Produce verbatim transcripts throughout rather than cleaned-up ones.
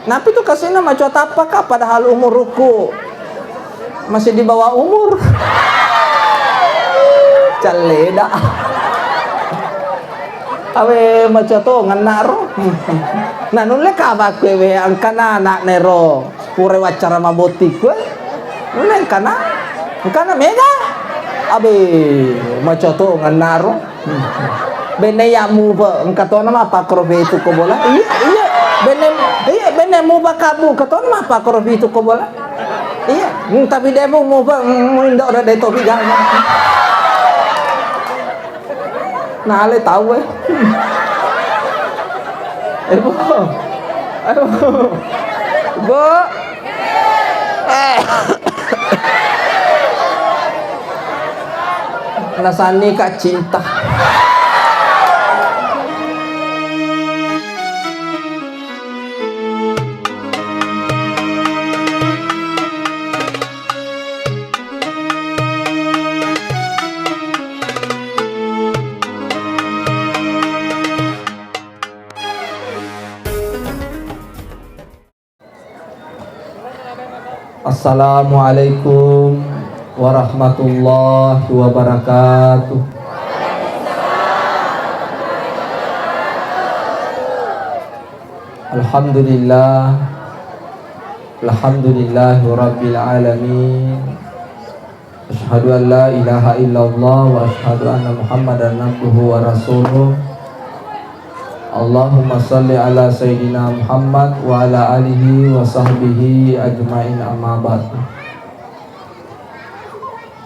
Napi tu kasina macua tappaka, padahal umurku masih di bawah umur. Calleda. Awe, macua to ngenna ro. Nah, nulle ka bakku ewe angkana anak nero. Pura waccara mabotti kue. Nulle angkana. Angkana mega. Abe, macua to ngenna ro. Benne ya muba, engka tona mappakkoro fitu ko bola. Iya, iya. Benne, iya, benne muba kabu, engka tona mappakkoro fitu ko bola. Iya, mm, tapi de mu muba, mm, indo de tobi gal. Nah, ale tahu eh. Eh, Bu. Ayo, Bu. Bu. Eh. Nasanni ka cinta. Assalamualaikum warahmatullahi wabarakatuh. Alhamdulillah. Alhamdulillahi rabbil alamin. Asyhadu an la ilaha illallah wa asyhadu anna Muhammadan abduhu wa rasuluh. Allahumma salli ala sayyidina Muhammad wa ala alihi wa sahbihi ajmain, amma ba'du.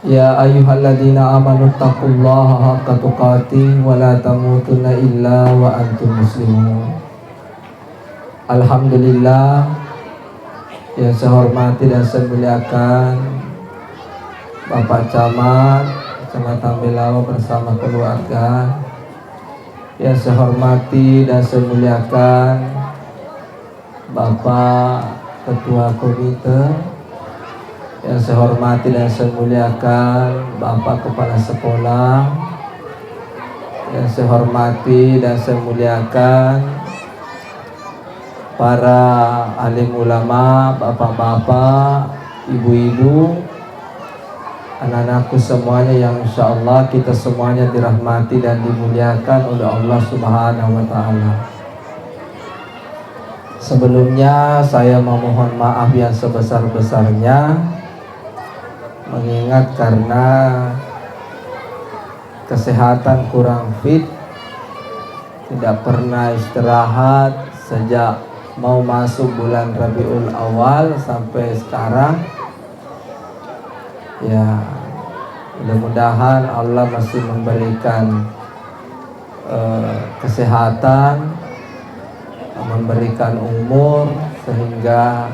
Ya ayyuhalladzina amanu taqullaha haqqa tuqatih wa la tamutunna illa wa antum muslimun. Alhamdulillah, yang saya hormati dan saya muliakan Bapak Camat, Kecamatan Belawa bersama keluarga. Yang saya hormati dan saya muliakan Bapak Ketua Komite, yang saya hormati dan saya muliakan Bapak Kepala Sekolah, yang saya hormati dan saya muliakan para alim ulama, bapak-bapak, ibu-ibu, anak-anakku semuanya yang insya Allah kita semuanya dirahmati dan dimuliakan oleh Allah Subhanahu wa Ta'ala. Sebelumnya, saya memohon maaf yang sebesar-besarnya, mengingat karena kesehatan kurang fit, tidak pernah istirahat sejak mau masuk bulan Rabiul Awal sampai sekarang. Ya, mudah-mudahan Allah masih memberikan, eh, kesehatan, memberikan umur, sehingga,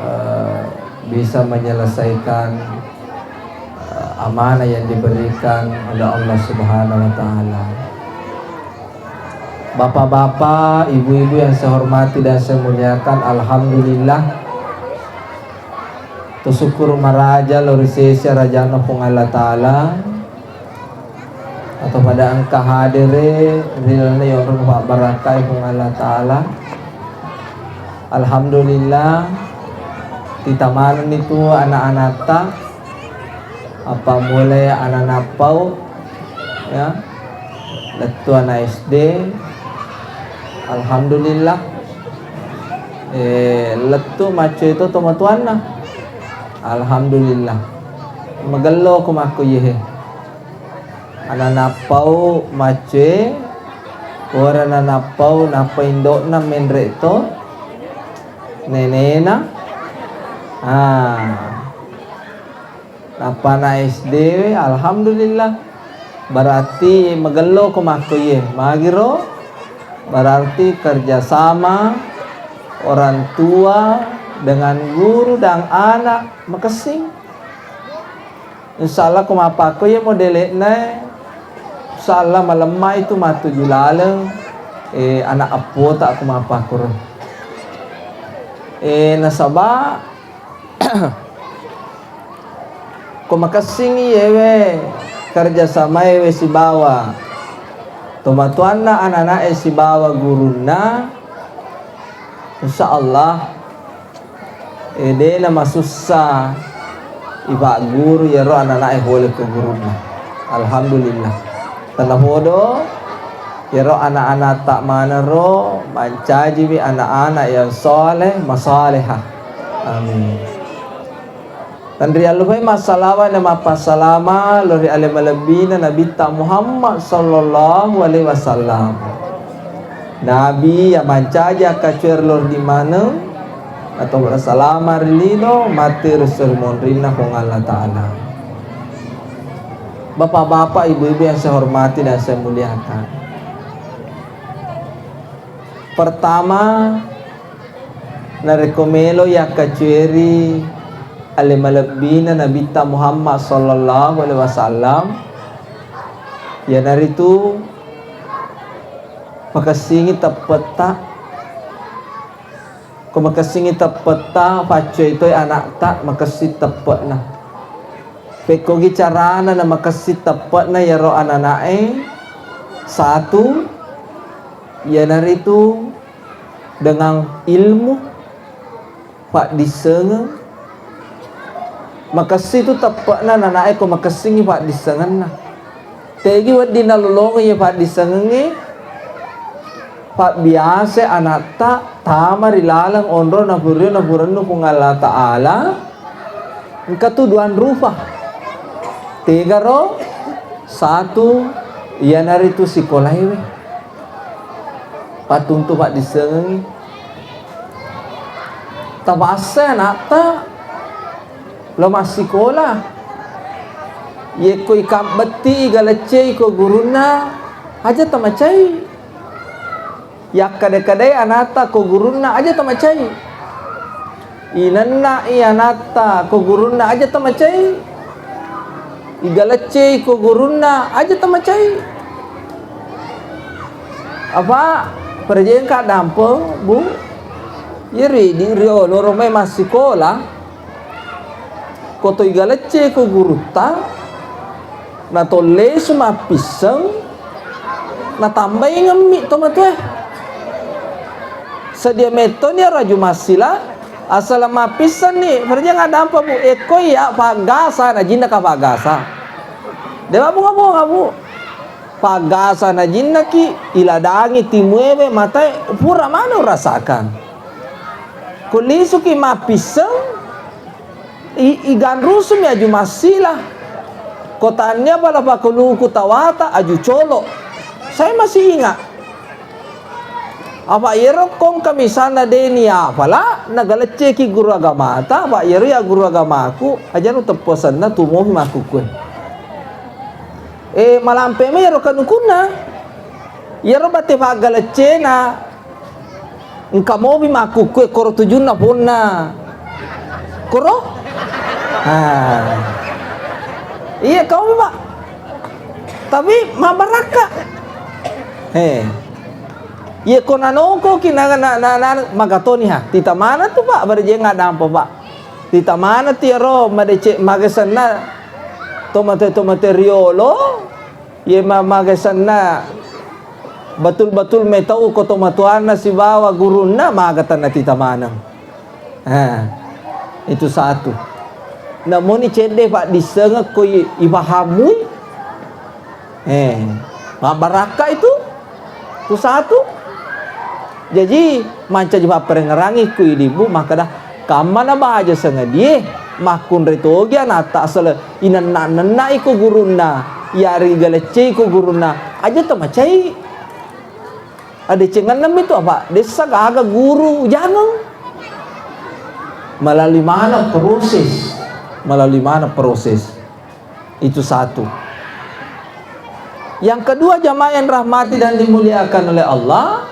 eh, bisa menyelesaikan, eh, amanah yang diberikan oleh Allah Subhanahu wa Ta'ala. Bapak-bapak, ibu-ibu yang saya hormati dan saya muliakan, alhamdulillah, to syukur maraja lao ri sese arajana Puang Allah Ta'ala, atau pada engka hadere ri lalenna yonrong pabbarakkai Puang Allah Ta'ala. Alhamdulillah, titamanenni tu anak-anakta, apa mulai anak-anak pau, ya, lettu anak S D, alhamdulillah. Eh, lettu maccoe to tomatoanna, alhamdulillah. Magello ko makko iyehe. Anak-anak pau maccoe, pura anak-anak pau nappa indo'na menre to nenena. Ah. Nappa anak S D we, alhamdulillah. Berarti magello ko makko iye. Magiro? Berarti kerjasama orang tua dengan guru dan anak makessing. Insya Allah ko mappakko iye modele'na, insya Allah malemma itu matuju laleng, eh, anak eppota ko mappakkoro. Eh, nasaba ko makessingngi yewe kerjasamae we sibawa tomatoanna, anak-anak'e sibawa gurunna, Insya Allah, eh, de'na masussa ipagguru iyaro anana'e pole ko gurunna. Alhamdulillah. Tennapodo iyaro anak-anakta maneng ro mancajiwi anak-anak yang soleh, masalehah. Amin. Tenriallupai massalawa na mappassalama lao ri ale malebbina Nabitta Muhammad sallallahu alaihi wasallam. Nabi iya mancaji akkacuer lao ri maneng atau bersalama ri lino, matti ri esso ri monrinna Puang Allah Ta'ala. Bapak-bapak, ibu-ibu yang saya hormati dan saya muliakan. Pertama, narekko melo yakkacueri ale malebbina Nabitta Muhammad sallallahu alaihi wasallam, iyanaritu makessingi teppetta. Ko makessingi teppetta, paccoe toi anakta makessing teppe'na. Pekkogi carana na makessing teppe'na iyaro anana'e? Satu, iyanaritu dengan ilmu, paddissengeng. Makessi tu teppe'na nana'e ko makessingngi paddissengenna. Tegi wedding nalolongeng iye paddissengengnge, pabbiase anakta tama ri laleng onro napurio napurennu Puang Allah Ta'ala, engka tu duang rupa. Tegaro, satu, iyanaritu sikolaewe. Pattuntu paddissengengngi. Tapassai anakta lo massikola. Yekko ikabbetti, igaleccei ko gurunna, aja tamacai. Yakkada-kadai anakta ko gurunna, aja tamacai. Inenna'i anakta ko gurunna, aja tamacai. Igaleccei ko gurunna, aja tamacai. Apa, perjengka dampeng, Bu? Iyeri di riolo romai massikola, ko to igaleccei ko gurutta, natollesu mappisseng, natambai ngemmi tomatoe. Sedia mettoni aro aju massila, asal mappissenni, perjeng adampa, Bu, ekko iya paggasa, najinna ka paggasa. Dewa bunga-bunga, Bu. Paggasa najinnaki, iladangi timuewe, matae, pura maneng urasakan. Ko lisuki mappisseng, I-, iganrusumi aju massila. Ko tania pala pakuluku tawata aju colo. Saya masih ingat. Apa iyero kongka misalna deni apala, nagalecceki guru agamata, apa iyero ya guru agamaku, ajanu tepposenna tumomi makkukue. Eh, malampe mai iyero kanukunna. Iyero bate paggaleccena, engka mopi makkukue koro tujunna ponna. Koro? Ah. Iya, kau, Pak. Tapi mabarakka. Eh. Iya, ko nanongkoki na, na, na, na, magatoni ha. Tita mana tu, Pak? Berjenga dampo, Pak. Tita mana tiaro madeceng magesenna tomate-tomate riolo. Iye ma-, magesenna betul-betul metau ko tomatoanna sibawa gurunna, maga tennatita maneng. Eh, itu satu. Namuni cedde paddissengeng ko i-, ipahammui, eh, mabbarakka itu. Itu satu. Jaji, mancaji papparengngerangngi ku idibu makkeda, kammana baja sengadie, makkunrai togi anatta asal inenna-nenna iko gurunna, iyarega leccei ko gurunna, aja to macai. Adecengenna mitu apa? Dessa gaga guru jangeng. Melalui mana proses? Melalui mana proses? Itu satu. Yang kedua, jamaah yang rahmati dan dimuliakan oleh Allah,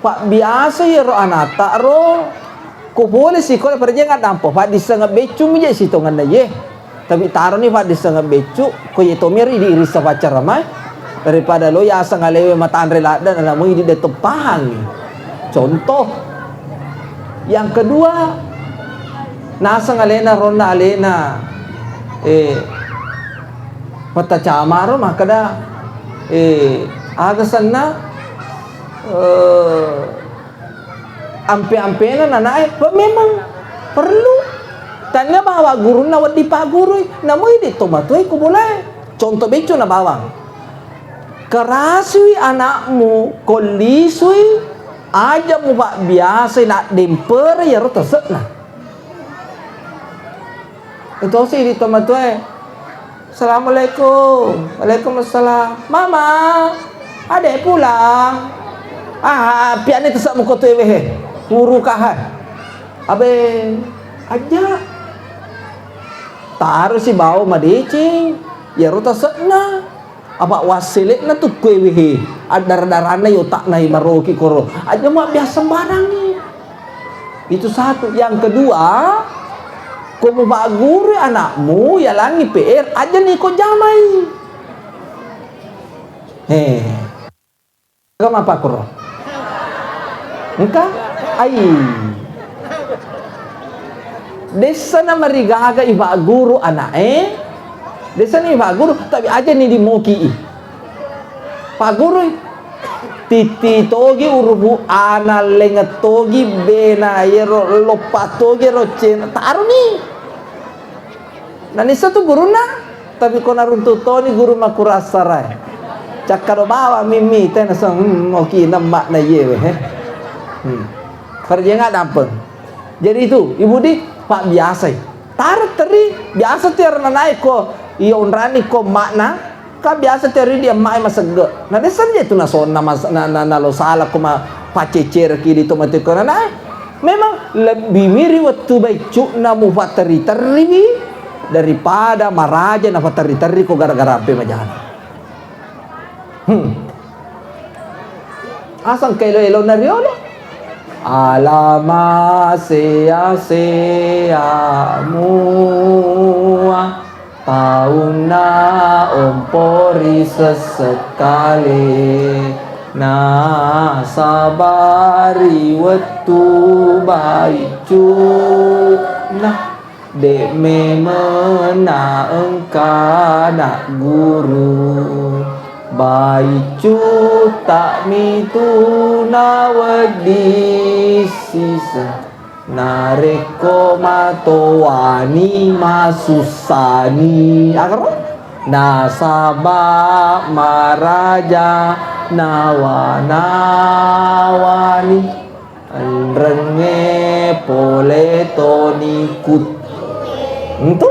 Pak, biasa iyaro anatta ro, ko pole sikola perjeng addampo, Pak, dissengeng beccu mi je sitongenna ye. Tapi taroni, Pak, dissengeng beccu, ko ye tomiro idi irissa paccaramae. Daripada lo yaseng alewe matanre ladde, namu idi de teppahangi. Contoh. Yang kedua, naseng alena ronna alena, eh, Petta camaro makkeda, eh, aga senna, eh, Ampe-ampena nanae, memang perlu. Tania bawa gurunna wedding paggurui, namui de' to matuai ko bolae. Contoh beccu na bawang. Kerasui anakmu, ko lisui, aja mupabbiasai naddempere iyaro tase'na. Etosi idi tomatoae. Assalamualaikum. Waalaikumsalam. Mama, ade pulang. Ah, piani tasa muko tu ewehe. Huru kahan. Abe, aja. Tarusi bawa madeceng. Iyaro tase'na. Apa wassele'na tu kuewe he, addara-daranna i otakna i maroki koro. Aja mabbiasa sembarangi. Itu satu. Yang kedua, ko mupagguru anakmu, yalangi P R, aja ni ko jamai. He. Agama apa koro? Engka? Ai. Dessana marigaga ipagguru ana'e. Dessana ipagguru, tapi aja ni dimoki i. Paggurui. Titti togi urufu ana lengeng togi bena ero loppa togi ero cena. Taruni. Nanissa tu gurunna, tapi ko naruntu toni guru makkurassarae. Cakkado bawa mimmi, tena seng, hmm, oki, nemmakna iyewe, he. Hmm. Farjenga dampeng. Jadi itu, Ibu di, pabbiasai. Taro teri, biasa tiar nanae ko, iyo onrani ko makna, Ka biasa teridi emmae masegge. Na dessa je tu nasonna mas-, na, na, nalo sala ko ma pacecerki di to mate ko nanae. Memang lebbi miri wettu baiccu'na mufatterri-terriwi daripada maraja nafatterri-terri ko gara-gara ampe majana. Hmm. Asang kaelo-elona riolo. Alama sea-sea mua. Taunna ompo ri sessekale, nasaba ri wettu baiccu'na, de' memeng naengka nagguru. Baiccu'ta mitu nawedding siseng. Narekko matoani masussani, agaro? Nasaba maraja nawa-nawani, enrengnge pole toni kut-, entu?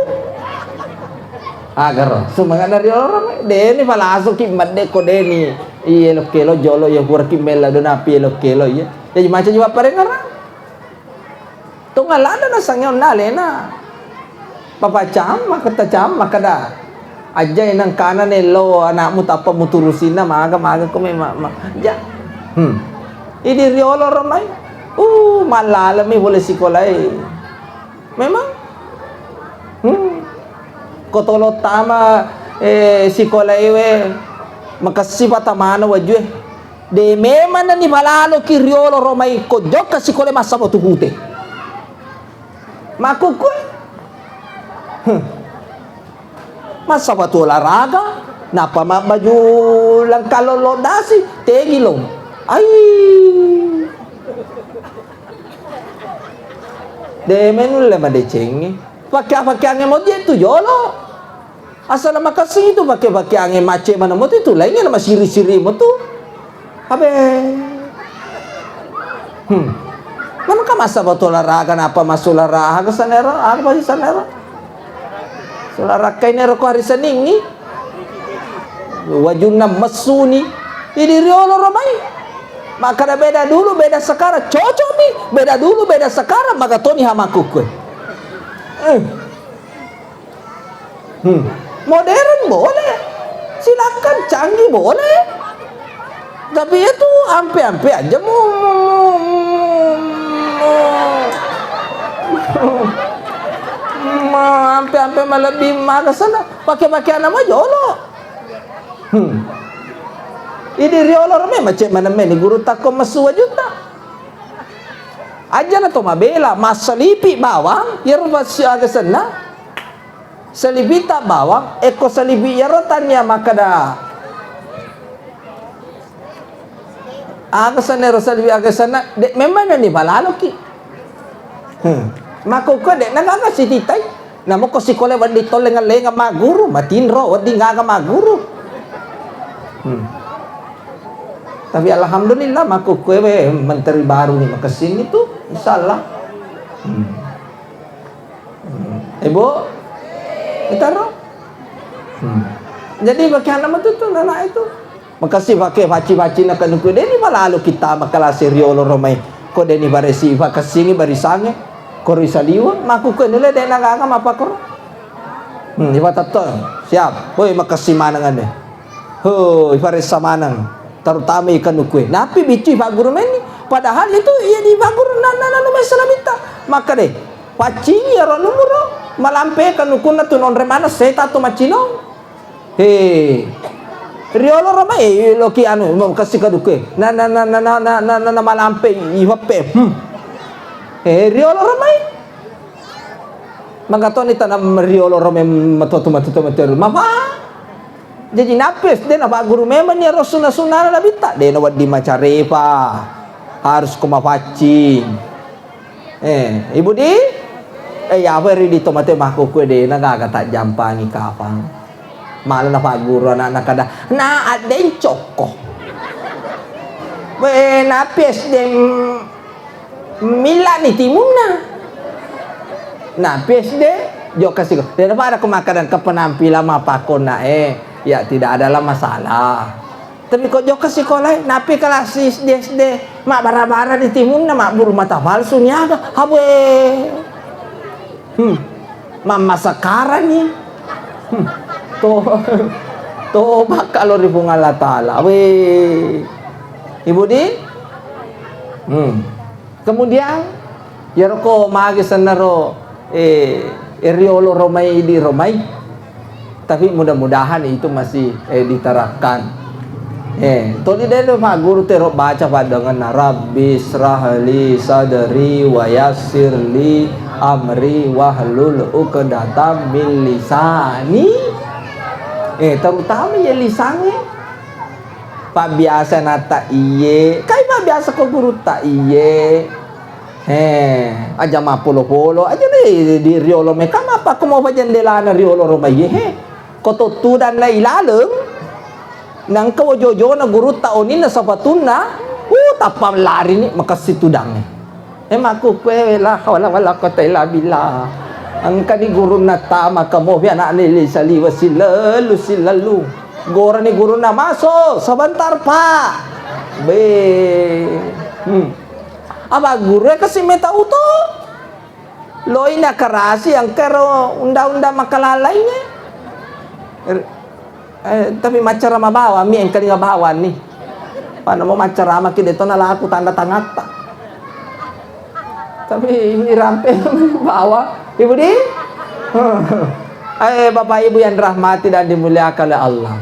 Agaro, sumangana riolo, deni palasuki medde ko deni. Iye lo kelo jolo, iya kuraki mella donapi lo kelo, iya. Jadi macam juga parengara. Tongala na nasangnge onna alena. Papa cam, makkeda cam, makkeda. Ajja enang kana nello anakmu tappa muturusinna maga, maga ko me ma-, ma-, ja. Hmm. Idi riolo romai. Uh, mallalemi pole sikolae. Memang. Hmm. Ko tolo tama, eh, sikolae we makessi patamana wajue. De memang nani malaloki riolo romai ko jokka sikole massapatu pute. Makkukkue. Huh. Massapatu olahraga, nappa mabbaju langkallolo dasi, tegi lo. Ai. De menulle madecengi. Pakke-, pakkeangnge mo je tu jolo. Asal makessing itu pakke-, pakkeangnge macce mana mo tu itu lainnya nama siri-siri mo tu. Abe. Hmm. Mana ka masa batu olahraga, napa mas olahraga sanero? Apa sih sanero? Olahraga ini roko hari Senin ni. Wajunna messu ni. Idi riolo romai. Makkada beda dulu, beda sekarang. Cocok mi. Beda dulu, beda sekarang. Maga toni hamaku kue. Eh. Hmm. Modern boleh. Silakan, canggih boleh. Tapi itu ampe-ampe aja mu, mu, mu, mu, mu, ampe-ampe malebbi maga sana. Pakai-pakai anak mah jolo. Hmm. Idi riolo rame macet mana meni guru takko messu wajuta. Aja na to mabela, massalipi bawang, iyaro massi aga senna. Salipita bawang, ekko salipi iyaro tania makkeda, Aga senna ero saliwi, aga senna, de' memang ni balaloki. Hmm. Makkukue de' nagaga sititai. Namo ko sikola wedding tolleng-lengeng magguru, matinro wedding gaga magguru. Hmm. Tapi alhamdulillah, makkukue we menteri baru ni makessing itu, insyaallah. Hmm. Hmm. Ibu, itaro. Hmm. Jadi bagaimana betul tu anak itu? Makessing pake faci-faci na kanuku, de' ni balalu kita makalasi riolo romai. Ko de' ni baresi, fakessingi barisange. Ko ri saliweng, makkukue nile de' nagaga mapakoro. Hmm, ifatetto. Siap. Woi, makessing maneng ane. Ho, ifaressa maneng. Terutama i kanukue. Napi biccu ifagguru menni. Padahal itu iya difagguru na, na, na, na, messa nabitta. Maka de', paccingi ero numuro. Malampe kanukunna tu nonre maneng seta tu maccinong. He. Riolo romai, eh, loki anu, mau kasih kaduke. Na, na, na, malampe, iwappe. Hmm. Eh, riolo romai. Magatoni tanam riolo romai matoto, matoto, matoto. Mapa? Jadi napi S D napagguru memang ni ero sunna-sunnana nabitta. De' na wedding macarepa. Harus ko mapaccing. Eh, Ibu di? Eh, ya, apa ri di tomate makkukue de' nagaga tajjampangi kapang. Malah napagguru anakna kada, na addeng cokko. We, napi S D m-, milla ni timunna. Napi S D, jokka siko. De' napada ko makkadang ke penampilan mappakonna, eh, ya tidak adalah masalah. Tapi ko jokka sikolae, napi kelas S D, S D, mabbara-bara di timunna, mabburu mata palsu niaga, habwe. Hmm. Mammasakarani. Hmm. To, toba kalau ri Puang Allah Taala. We. Ibu di? Hmm. Kemudian, iyaro ko magi sennaro, eh, eh, riolo romai di romai. Tapi mudah-mudahan itu masih, eh, diterapkan. Eh, toli delo magguru tero baca paddangenna, "Rabbi israh li sadri wa yassir li amri wahlul uqdatam min lisani." Eh, terutama ya lisange. Pabbiasa nata iye, kai pabbiasa ko gurutta iye. He, aja mappolo-polo, aja deh di riolo meka mappa ko mau pajendelana riolo romai he. Ko to tudang lai laleng, nangka wojojona gurutta oninna sapatunna, uh, tappa lari ni makassi tudangnge. E makkukue, la haula wala quwwata illa billah. Engkani gurunna tama kamopi anakna le saliwa silellu, silellu. Gorani gurunna, "Maso, sebentar, Pak." Be. Hmm. Apa guru e kasi meta uto? Loi nakarasi engkaro undang-undang makalalainge. Er-, Eh, tapi maccarama bawang mi, engkalinga bawang ni. Pada mau maccarama ki, de to nalaku tanda tangatta. Tapi irampe bawang. Ibu di? Eh, Bapak Ibu yang dirahmati dan dimuliakan oleh Allah.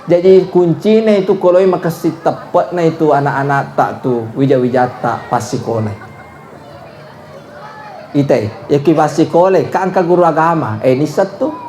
Jadi kuncinya itu kalau makasih tepatnya itu anak-anak tak tu wija-wija tak pasti kolai. Itai, yaki passikole, ka engka guru agama, eh, nissettu.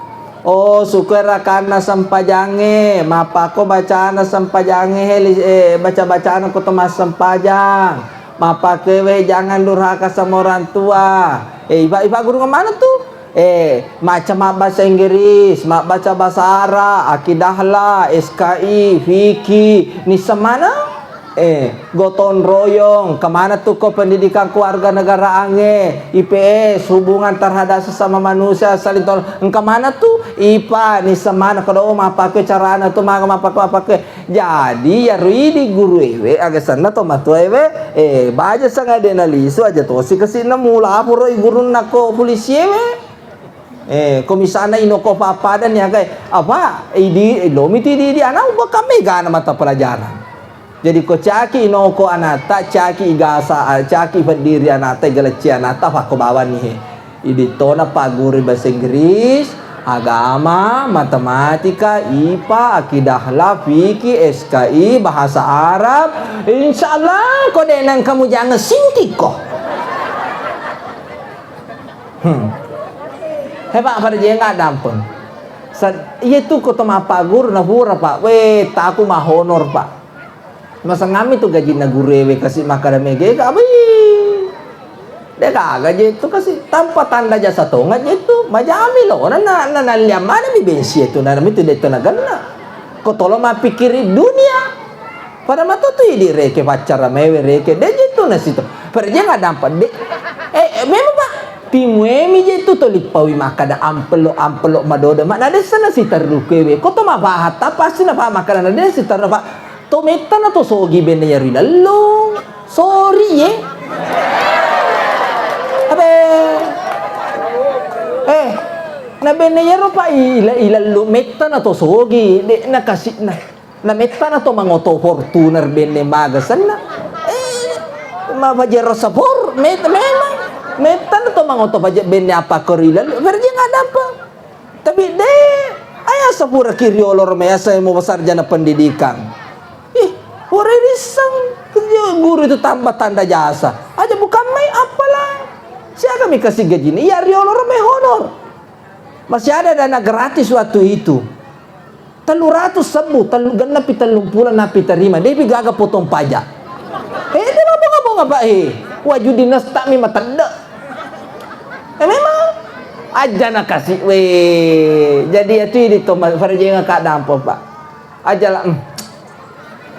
Oh, sukue rakanna sempajangnge, mappako bacana sempajangnge, he, li-, eh, baca-bacana ko to massempajang. Mappakewe jangan durhaka sama orang tua. Eh, iba, iba guru kemana tuh? Eh, maca mabbahasa Inggris, mabbaca bahasa Arab, akidahlah, S K I, fikih, nisseng maneng? Eh, gotong royong, kemana tuh ko pendidikan kewarganegaraangnge, I P S, hubungan terhadap sesama manusia, saling tolong, engka mana tuh? I P A, nisseng maneng, kodo mappake carana tuh, maga mappake, mappake. Jadi, iyaro idi guru ewe, aga senna to matua ewe, eh, baja sanga de nalisu aja tosi kasi nemu laporo i gurunna ko polisi ewe. Eh, ko misalna inoko pappada ni aga, apa, idi, lomi tu idi, idi, ana ubah kami gana mata pelajaran. Jadi ko caki inoko anata, caki igasa, caki peddiri anata, igalecci anata, fakko bawani he. Idi tona pagguru bahasa Inggris, agama, matematika, I P A, akidah akhlak, fikih, S K I, bahasa Arab. Insya Allah, ko de nang kamu jangan singkiko. Hmm. He, Pak, pada jenga dampeng. Sa-, iya tu ko to mappaguru na pura, Pak. We, taku mahonor, Pak. Masengammi tu gajinna guru ewe kasi makkada mega ega, abai. De gaga je tu kasi, tanpa tanda jasa tonga je tu, majami lo, na, na, na, nalliang mana mi bensi itu, na, na, itu de to naganna. Ko tolo mappikiri dunia. Pada matotu idi reke paccara mewe reke, de je tu na situ. Perjeng adampa, de, eh, eh, memang, Pak, timuemi je tu to lippawi makkada ampelo, ampelo madodo, ma, na dessa na siterru kewe. Ko to mapahatta, pasti na pa makkada na de siterru, Pak. To metta na to sogi benne yaro ilellung. Sori ye. Abe. Eh, na benne yaro pa i-, ila-, ilellung metta na to sogi, de na kasi na. Na metta na to mangoto Fortuner benne maga senna. Eh, ma Pajero Sport, met-, memang. Metta na to mangoto paja benne apa ko ri ilellung. Perjeng adampa. Tapi de, ayasa pura ki riolo ro mai, asa mo sarjana pendidikan. Ih, pura risseng guru itu tanpa tanda jasa. Aja bukan mai apalah. Siaga mi kasi gajini? Iya riolo ro mai honor. Masih ada dana gratis waktu itu. Tellu ratus sebbu, tellu, gennepi tellung pulo nappi terima. Depi gaga potong pajak. Eh, de mabonga-bonga, Pak, eh. Waju dinas tak mi matedde. Eh, memang. Aja na kasi, weh. Jadi, ya, tu idi to, ma-, farajengaka dampo, Pak. Aja lah, mm.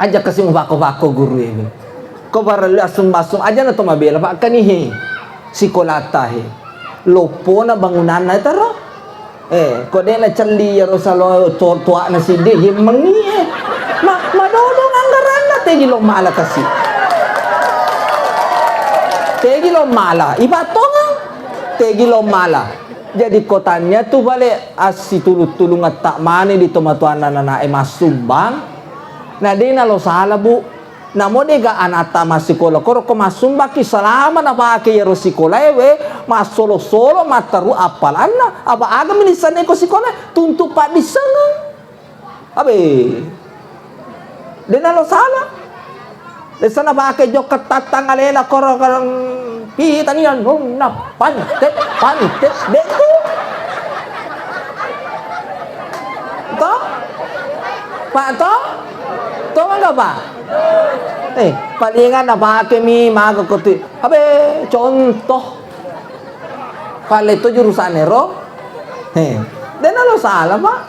Aja kasi mubako-bako guru ini. Ko barallu assumba-assumba, aja na to mabela, Pak, kani he. Sikolata he. Loppona bangunanna taro. Eh, ko de na celli yaro salo to-, toakna siddi, ye mengi, eh. Ma-, madodong anggaranna, tegi lo mala kasi. Tegi lo mala, ipatongang. Tegi lo mala. Jadi, ko tania tu bale assitulung-tulung etta mani di tomatoanna nanae massumbang. Na de na lo sala, Bu. Namo dega anatta massikola, koro ko massumbakki salama napake iyaro sikolae we, massolo-solo matteru appalanna, apa aga mi lisanne ko sikola, tuntu paddissengeng. Abe. De na lo sala. Dessa napake jokka tattang alena koro, koro, pitani anunna pante, pante, deku. To? Pak to? To mangga, Pak? Eh, palingan napake mi maga ko tu. Abe, contoh. Paletto jurusanna ro. He. De na lo sala, Pak.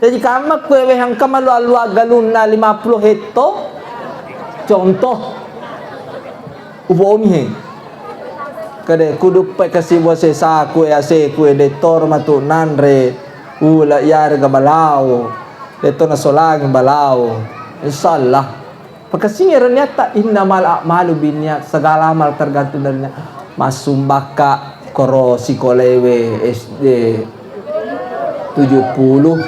Jaji kamma kuewe engka malu-alu aggalunna lima puluh hetto. Contoh. Upomi he. Kade kuduppai kasi bua sesaku e, aseku e, de toro matu nanre ula yarega balao. De to nasolangi balao. Insyaallah. Pakasingero niatta, innamal a'malu binniat, segala amal tergantung dari niat. Massumbakka koro sikolaewe S D tujuh puluh,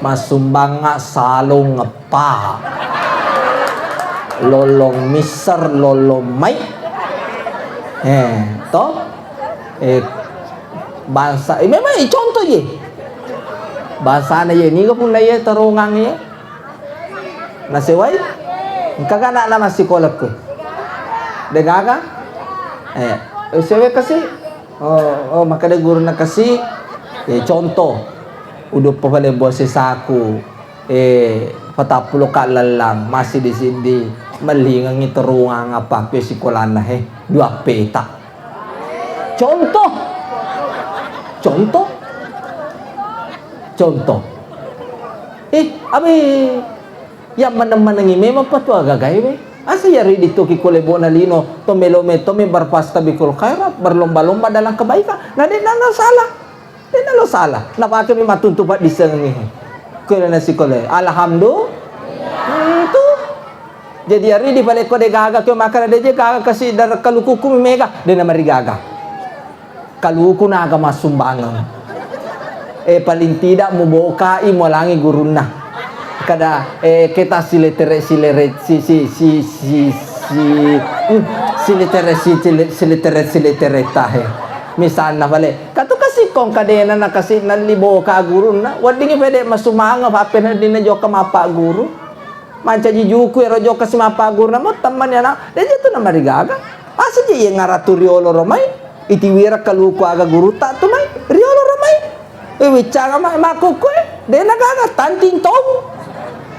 massumbanga salong eppa, lollong misser, lollong mai. Eh, to? Eh, bangsa, eh, memang, eh, contoh ye. Bangsana ye, niga punna ye terongang ye. Nasewai? Engkaga ana'na massikola ku? Degaga? Eh, sewe kasi? Oh, oh, makkeda gurunna kasi, eh, contoh, uduppa pale bose saku, eh, patappulo ka lallang, massiddi-siddi, mellingengi terungang apa pe sikolanna, he, dua peta. Contoh. Contoh. Contoh. Eh, abe, yang meneng-menengi memang patu agagae we. Asa yari ditoki ko lebona lino, to melo me, to me berfastabiqul khairat, berlomba-lomba dalam kebaikan. Nah, de nana salah. De nalo salah. Napake mi matuntu paddissengi. Ko na sikole. Alhamdulillah. Hmm, tu. Jadi, ari di palekko de gaga, ko makkeda de je gaga kasi dar kalukuku mega, de na marigaga. Kaluku naga massumbangeng. Eh, paling tidak mubokai mualangi gurunna. Kada, eh, kita siletere, silere, si, si, si, si, si, hmm, siletere, si, sile-, siletere, siletere tahe. Misalna pale, katu kasi kong kadena na kasi nalli boka gurunna. Weddingi pede masumangeng, pappena dina jokka mappa guru. Mancaji juku ero jokka simappaguruna mo temmani ana, de je tu namarigaga. Asa je iye ngaratu riolo romai, itiwira kaluku aga gurutta tu mai, riolo romai. E, wiccaga mai makkukku e, de nagaga tanting tong.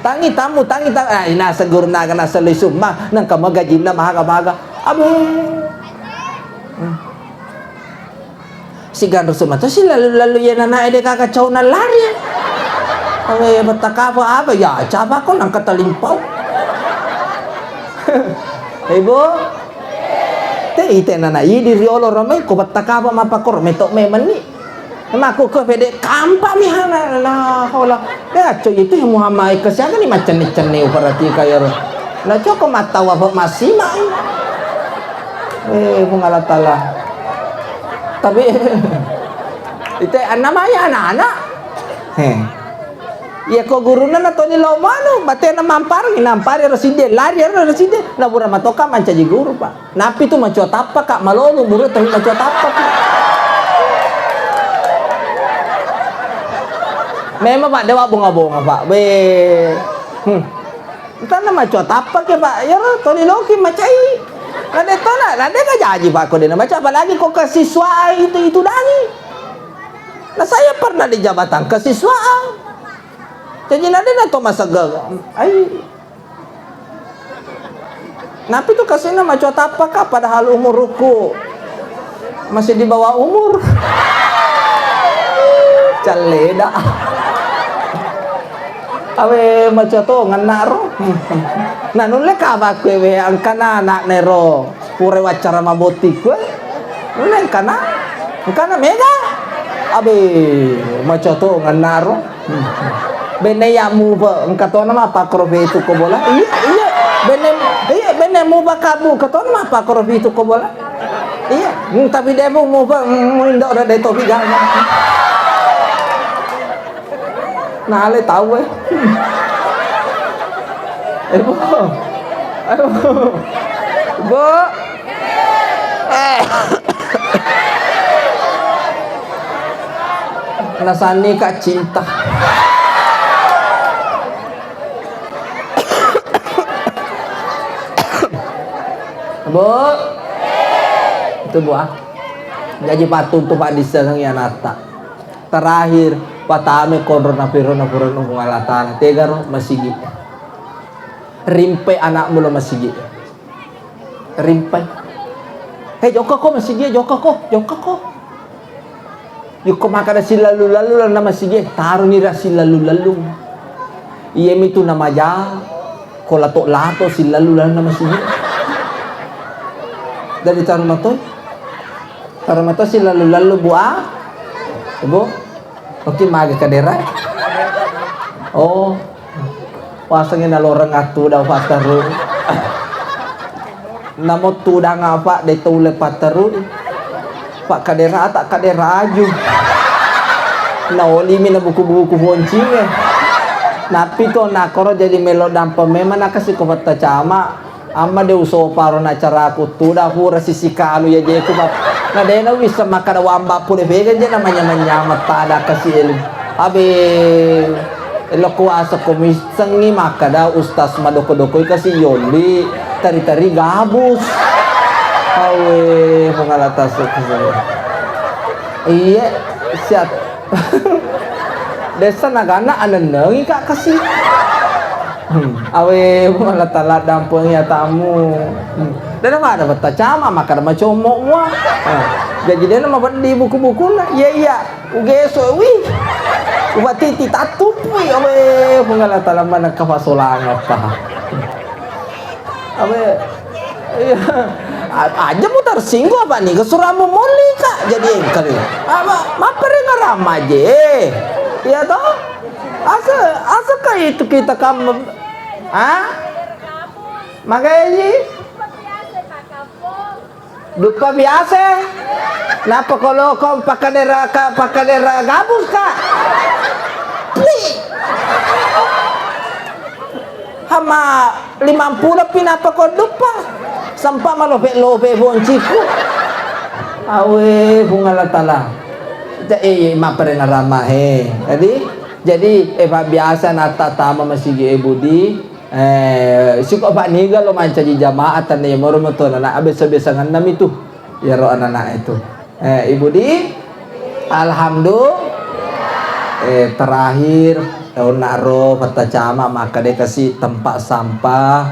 Tangi tammu, tangi tam-, ah, inaseng gurunna aga naseng lisu, ma, nengka magajinna maga-maga. Abe. Hmm. Siganru sumata si lalu-lalu iya nanae de gaga cauna lari. Awe, bettakapa apa? Ya, capa ko nengka talimpau. Ibu. Te ite nana idi riolo ramai ko bettakapa mapakor metok memenni. Makku ko pede kampa mi hana, la haula. De acco itu Muhammad ke siaga ni macenne-cenne uparati kayaro. Na coko mattawa pa masima. Eh, Puang Allah Taala. Tapi ite namanya anak-anak. He. Iya ko gurunna na toni lo manu, batena mampareng, nampari ro sidde, lari ro sidde. Na pura matoka mancaji guru, Pak. Napi tu macua tappa, Kak, malolo, murid tapi macua tappa, Kak. Memang, Pak, dewa bonga-bonga, Pak. Be. Hmm. Entana macua tappa ke, Pak. Ya, toli loki macai. Lade tona, lade ka jaji, Pak, ko dena maca, apalagi ko kesiswaan itu, itu dangi. Nah, saya pernah di jabatan kesiswaan. Jadi, lade na to masegga. Ai. Napi tu kasihna macua tappa, Kak, padahal umurku masih di bawah umur. Calleda. Awe, macua to ngenna ro. Nah, nulle ka makku we angkana anak nero. Pura waccara mabotti kue. Nulle angkana. Angkana mega. Abe, macua to ngenna ro. Benne ya muba, engka tona mappakkoro fitu ko bola. Iya, iya. Benne, iya, benne muba kabu, engka tona mappakkoro fitu ko bola. Iya, hmm, tapi de mu muba, hmm, indo de topi gaga. Nah, ale tau, eh. Eh, Bu. Ayo, Bu. Bu. Eh. Nasanni, Kak, cinta. Bu. Itu, Bu, ah. Jaji pattuntu, Pak, dissengengi anatta. Terakhir, patame konro napiro napurano Puang Allah Taala. Tegaro masigi. Rimpe anakmu lo masigi. Rimpai. He, jokka ko masigi, jokka ko, jokka ko. Yukko makkada silalu-lalu lalenna masigi, taroni ra silalu-lalu. Iyami tu namaja ko lato-lato silalu lalenna masigi. Dari taru matoi. Taru matoi silalu-lalu, Bu, ah. Bu. Oke, magi kadera? Oh. Wasengnge naloreng attu da patteru. Namo tudang apa de tulle patteru. Pak kadera tak kadera aju. Naolimi na buku-buku boncinge. Napi to nakoro jadi melo dampa memang nakasi ko patta cama. Amma de usoparo na caraku tuda pura sisi kalu ya jeku bab. Na dena wissa makkada wamba pure vega je na manyameng-nyameng tada kasi elu. Abe, elo kuasa ko missengi makkada ustaz madoko-dokoi kasi yolli tari-tari gabus. Awe, pengalatas. Iye, siap. Desa nagana anennengi, Kak, kasi. Hmm. Awe, Puang Allah Taala dampengi atamu. Hmm. Dena pada betta cama, makkada macommo mua. Hmm. Jadi dena mabeddi buku-bukuna. Iya, iya. Ugeso, wih. Ubatiti tattupui. Awe, Puang Allah Taala mana kapasolang apa. Awe, iya. A-, aja mu tersinggung apa nih? Kesurammu molli, Kak. Jadi engkal ya. Apa? Mapperengaram aja. Iya toh? Asa, asa kayak itu kita kamu. Ah? Makanya. Duppa biasa. Nappa ko lokong pakkadera ka, pakkadera gabus, Kak. Pui. Hama limampulo pi nappa ko duppa. Sempa malope-lope bonciku. Awe, Puang Allah Taala. Ja-, eh, eh, mapperengaram he. Jadi, jadi, eh, pa biasa natta tama masigi e Budi. Eh, siko Pak niga lo mancaji jamaah tanne moro moto nana abesa-besanganna mitu. Iyaro anana itu. Eh, Ibu di? Alhamdulillah. Eh, terakhir, Onna ro Fatta Cama makkeda kasi tempat sampah,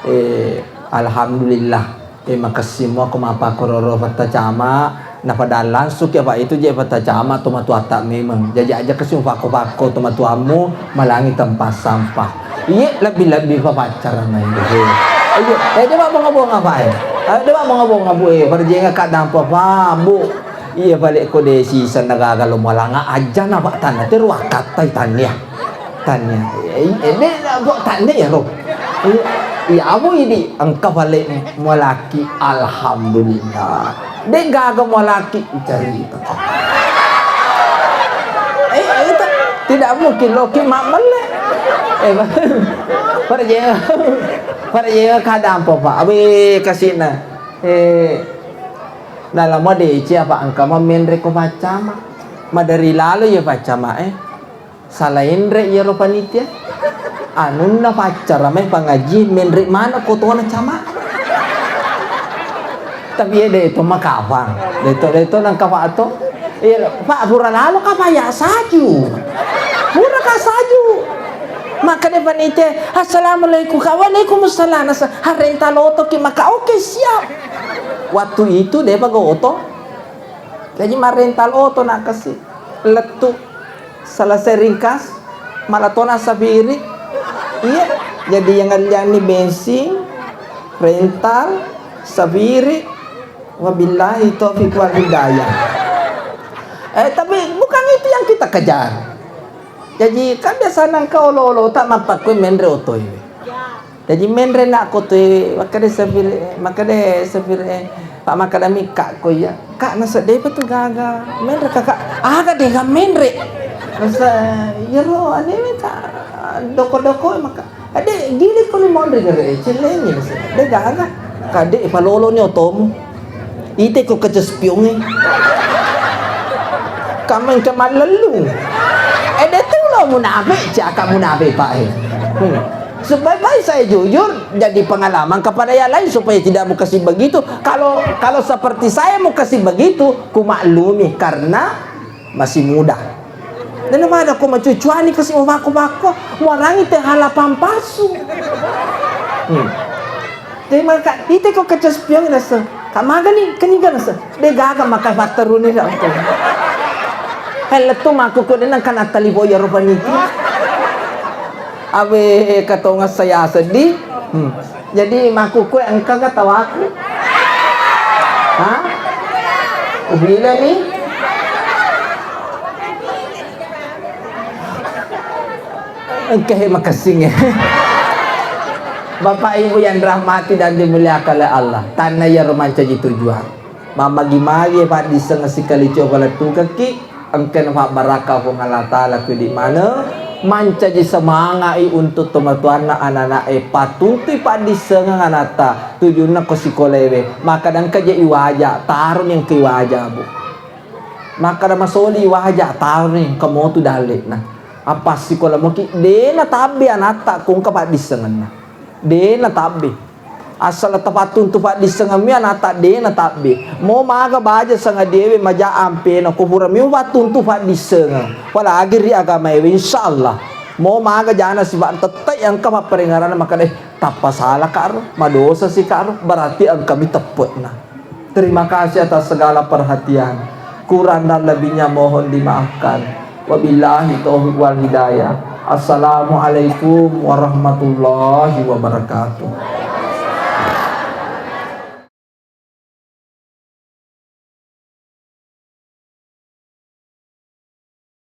eh, alhamdulillah. Eh, makessing mo ko mappakkoro ro Fatta Cama, napada langsung ki apa itu je Fatta Cama tomatuatta memeng. Jaji aja kasi mupakko-pakko tomatuammu malangi tempat sampah. Iye, lebbi-lebbi fa paccara mai. Ayo, eh, de' mabbonga-bonga fa, eh. Ayo, de' mabbonga-bonga, Bu, eh. Parjenga ka dampa fa, Bu. Iya, balik ko de' siseng na gaga lo malanga aja na, Pak, tanna teru akkatta i tannia. Tannia. Eh, eh, de', kok tannia ya, ro? Iya, iya, amo idi engka balik malaki, alhamdulillah. De' gaga malaki, cerita. Eh, itu tidak mungkin loki mammelle. Eh, parjeng, parjeng kadampa, Pak. Awe kasina. Eh, Nala madeceng apa engka mammenre ko Fatta Cama. Maderi lalo iya Fatta Cama, eh. Sala enre iyaro panitia. Anunna paccara mai pangaji menre mana kotona Cama. Tapi iya de' to makafang. De' to, de' to nangka Pak to. Iya, Pak, pura lalo ka paya saju. Pura ka saju. Makkeda panitia, "Assalamualaikum, Kak." "Waalaikumsalam." Nasa, "Harenta loto ki." Maka, "Oke, siap." Waktu itu de' pa ga oto. Jaji marrental oto nakkasi. Lettu. Selesai ringkas, malatona sapiri. Iya, jadi yang ngallianni bensin, rental, sapiri. Wabillahi taufiq wal hidayah. Eh, tapi bukan itu yang kita kejar. Jaji, kan biasa nangka olo-olo tak mappakkoe menre otoe. Jaji, menre nak kotoe, makkeda sapiri, makkeda sapiri, Pak, makkeda mi Kak ko iya. Kak, nasa depa tu gaga. Menre Kakak, aga dega menre. Nasa, iyaro ane Kak, doko-doko maka. Ade, gili ko ni monri gare, celengi nasa. De gaga. Kade, palolo ni otomu. Ite ko kaca spiongnge. Kameng ke mallellung. Eh, de tu lo munafik, caka munafik, Pak, eh. Hmm. Sebaik-baik saya jujur, jadi pengalaman kepada yang lain supaya tidak mau kasih begitu. Kalau, kalau seperti saya mau kasih begitu, ku maklumi karena masih muda. Dan pada ko macucuani kasi mabako-bako, muarangi te halapan palsu. Hmm. Terima ka-, ite ko kaca spion nasa. Ka magani, keniga nasa. De gaga maka patteruni da ko. Helle tu mako ko de nang kana tali boya ro panitia. Awe katonga saya sedih. Hmm. Jadi, makkukue engka ga tawaku? Ha? Ubile ni? Engka he makessing e. Bapak Ibu yang dirahmati dan dimuliakan oleh Allah, tanna iyaro mancaji tujuan. Mammagi-magi paddisseng sikali coba lettukekki, engka nafabbarakka Puang Allah Taala ku idi maneng, mancaji semanga'i untuk tomatoanna anana'e, pattuntui paddissengeng anatta, tujunna ko sikolewe, makkada engka je iwaja, taroni engka iwaja, Bu. Makkada masoli iwaja, taroni engka motu dalle'na. Appassikola moki, de natabbe anatta ko engka paddissengenna. De natabbe. Asal tapattuntu paddissengemmi anatta de natabbe. Mo maga baja sangadiewe maja ampena ko purami upattuntu paddissengeng. Apalagi ri agamaewe, insyaallah. Mo maga jana sifat tette'i engka papparengngeranna makkeda, eh, tappa salaka ro, madosa sika ro, berarti engkami teppe'na. Terima kasih atas segala perhatian. Kurang dan lebihnya mohon dimaafkan. Wabillahi taufiq wal hidayah. Assalamualaikum warahmatullahi wabarakatuh.